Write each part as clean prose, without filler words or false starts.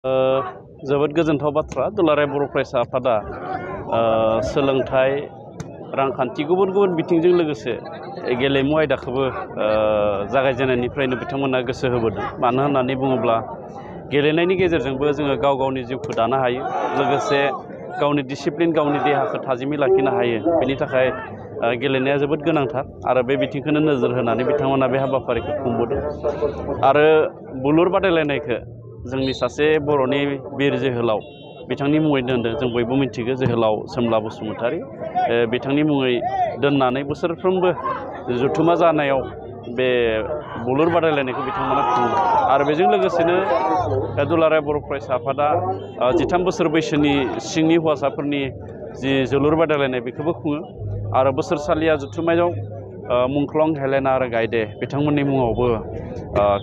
जोबोद गोजोनथाव बाथ्रा दुलाराय बर' फरायसा आफादा सोलोंथाइ रांखान्थि गुबुन गुबुन बिथिंजों लोगोसे गेलेमु आयदाखौबो जागायजेननायनिफ्रायनो बिथांमोना गोसो होबोदों। मानो होननानै बुङोब्ला गेलेनायनि गेजेरजोंबो जोङो गाव गावनि जिउखौ दानो हायो, लोगोसे गावनि डिसिप्लिन गावनि देहाखौ थाजिमै लाखिनो हायो। बेनि थाखाय गेलेनाया जोबोद गोनांथार आरो बे बिथिंखौनो नोजोर होनानै बिथांमोना बे हाबाफारिखौ खुंबोदों। आरो बुलुर बादायलायनायखौ जोंनि सासे बर'नि बिर जोहोलाव बिथांनि मुङै दोनदों। जों बयबो मिथिगौ जोहोलाव सोमला बसुमतारी बिथांनि मुङै दोननानै बोसोरफ्रोमबो जथुमा जानायाव बे बुलुर बादायलायनायखौ बिथांमोना खुङो। आरो बेजों लोगोसेनो दुलाराय बर' फरायसा आफादा 13 बोसोर बैसोनि सिंनि हौवासाफोरनि जि जोलुर बादायलायनाय बेखौबो खुङो। आरो बोसोरसालिया जथुम्मायाव मुंख्लं हेलेना आरो गायदे बिथांमोननि मुङावबो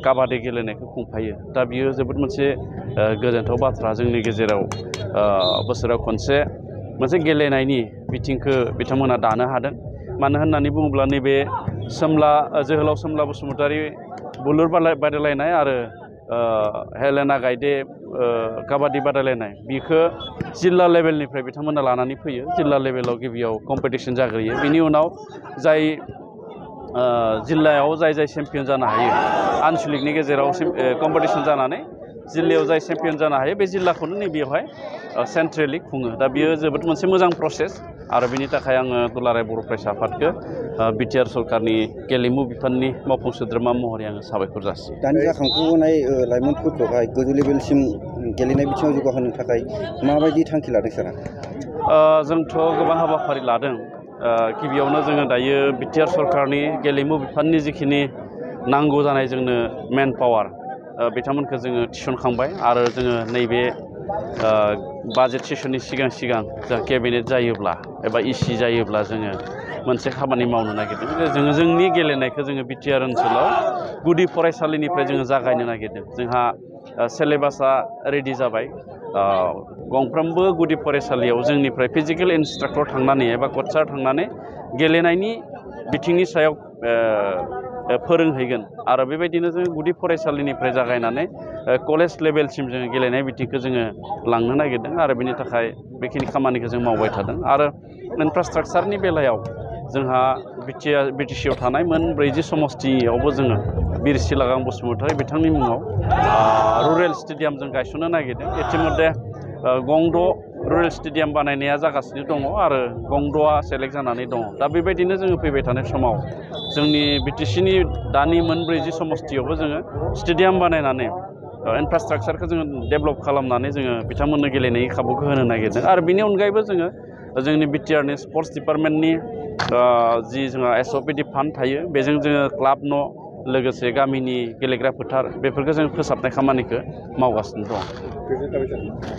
काबादि गेलेनायखौ खुंफायो। दा बियो जोबोद मोनसे गोजोनथाव बाथ्रा जोंनि गेजेराव बोसोराव खनसे मोनसे गेलेनायनि बिथिंखौ बिथांमोना दानो हादों। मानो होननानै बुङोब्ला नैबे जोहोलाव सोमला बसुमतारी बुलुर बादायलायनाय आरो हेलेना गायदे काबादि बादायलायनाय बिखौ जिल्ला लेभेलनिफ्राय बिथांमोना लानानै फैयो। जिल्ला लेभेलाव गिबियाव कम्पिटिसन जाग्रोयो, बिनि उनाव जाय जिल्लायाव जाय चेम्पियन जानो हायो, आनसलिकनि गेजेराव कम्पिटिसन जानानै जिल्लायाव जाय चेम्पियन जानो हायो बे जिल्लाखौनो नैबेयावहाय सेन्ट्रेलि खुङो। दा बियो जोबोद मोनसे मोजां प्रसेस आरो बिनि थाखाय आङो दुलाराय बर' फरायसा आफादखौ बिटिआर सरकारनि गेलेमु बिफाननि मावफुं सोद्रोमा महरै आङो साबायखर जासियो। दानि जाखांफुनाय लाइमोनफोरखौहाय गोजौ लेभेलसिम गेलेनाय बिथिङाव जौगाहोनो थाखाय माबायदि थांखि लादों सारा? जोंथ' गोबां हाबाफारि लादों। गिबियावनो जोङो दायो बिटिआर सरकारनि गेलेमु बिफाननि जिखिनि नांगौ जानाय जोंनो मेन पावार बिथांमोनखौ जोङो थिसनखांबाय आरो जोङो नैबे बाजेट सेसननि सिगां जा केबिनेट जायोब्ला एबा इसि जायोब्ला जोङो मोनसे खामानि मावनो नागिरदों। जोङो जोंनि गेलेनायखौ जोङो बिटिआर ओनसोलाव गुदि फरायसालिनिफ्राय जोङो जागायनो नागिरदों। जोंहा सिलेबासा रेडि जाबाय। गंफ्रोमबो गुदि फरायसालियाव जोंनिफ्राय फिजिकेल इन्सट्राक्टर थांनानै एबा कचार थांनानै गेलेनायनि बिथिंनि सायाव फोरोंहैगोन आरो बेबायदिनो जोङो गुदि फरायसालिनिफ्राय जागायनानै कलेज लेभेलसिम जोङो गेलेनाय बिथिंखौ जोङो लांनो नागिरदों आरो बेनि थाखाय बेखिनि खामानिखौ जों मावबाय थादों। आरो इनफ्रास्ट्राक्चारनि बेलायाव जोंहा बिटिसिआव थानाय मोन 40 समस्तियावबो जोङो बिर सिलागां बसुमतारी बिथांनि मुङाव रुरेल स्टेडियाम जों गायसननो नागिरदों। इतिमध्ये गंद' रुरेल स्टेडियाम बानायनाया जागासिनो दङ आरो गंद'आ सेलेक्ट जानानै दङ। दा बेबायदिनो जोङो फैबाय थानाय समाव जोंनि बिटिसिनि दानि मोन 40 समस्तियावबो जोङो स्टेडियाम बानायनानै इनफ्रास्ट्राक्चारखौ जोङो डेभेलप खालामनानै जोङो बिथांमोननो गेलेनायनि खाबुखौ होनो नागिरदों। आरो बिनि अनगायैबो जोङो जोंनि बिटिआरनि स्पर्ट्स डिपार्टमेन्टनि जि जोंहा एसअपिडि फान्ड थायो बेजों जोङो क्लाब न' लोगोसे गामिनि गेलेग्रा फोथार बेफोरखौ जों फोसाबनाय खामानिखौ मावगासिनो दं।